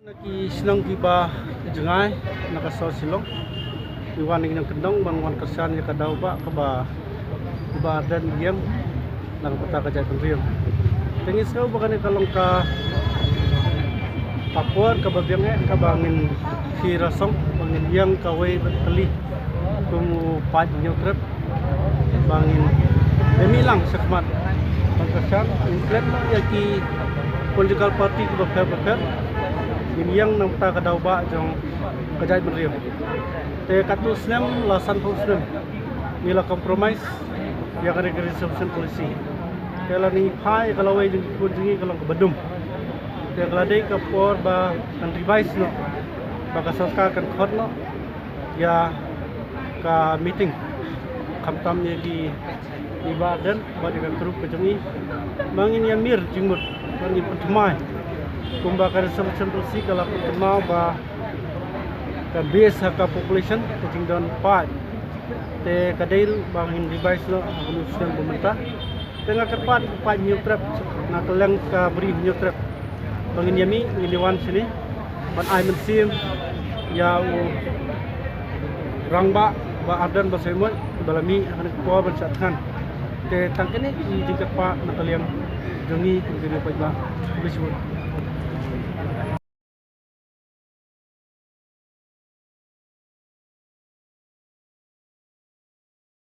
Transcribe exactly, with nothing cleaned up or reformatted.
Na ki shnong kiba jngai na ka sor Shillong, ki wan na ki nongkyndong ban wan kyrshan ïa ka daw ba kaba, kaba Bah Ardent ïeng na ka bynta ka jaitbynriew. Te ngi sngew ba kane ka long ka, ka por kaba biang eh kaba ngin, ki rasong ba ngin ïeng kawei bad kali kum u paid Hynñiewtrep, ba ngin ïa mih lang shakhmat ban kyrshan, ngin klet noh ïa ki political party kiba pher ba pher, ngin ïeng na ka bynta ka daw ba jong ka jaitbynriew. Te katto snem la sanphew snem ngi la compromise ïa kane ka reservation policy. Te lada ngi phai ïa ka lawei jong ki khun jong ngi ka long kaba dum. Te ka la dei ka por ba kan revise noh, ba ka sorkar kan khot noh ïa ka meeting, khamtam ïa ki, i Bah Ardent bad ïa ka group ka jong i, ba ngin ïa mir jingmut, ba ngin pynthymmai. Kumba ka reservation policy ka la pynthymmai ba ka base ha ka population, ka jingdon paid. Te ka dei ruh ba ngin revise noh ha kano snem ba mynta. Te nga kyrpad ïa ki paid Hynñiewtrep, na ka liang ka Ri Hynñiewtrep, ba ngin ïa mih, ngin ïa wan shane ban ai mynsiem ïa u rangbah Bah Ardent Basaiawmoit ba la mih ha kane ka por ban shah thngan. Te tang kine ki jingkyrpad na ka liang jong ngi kum ki paidbah. Khublei shibun.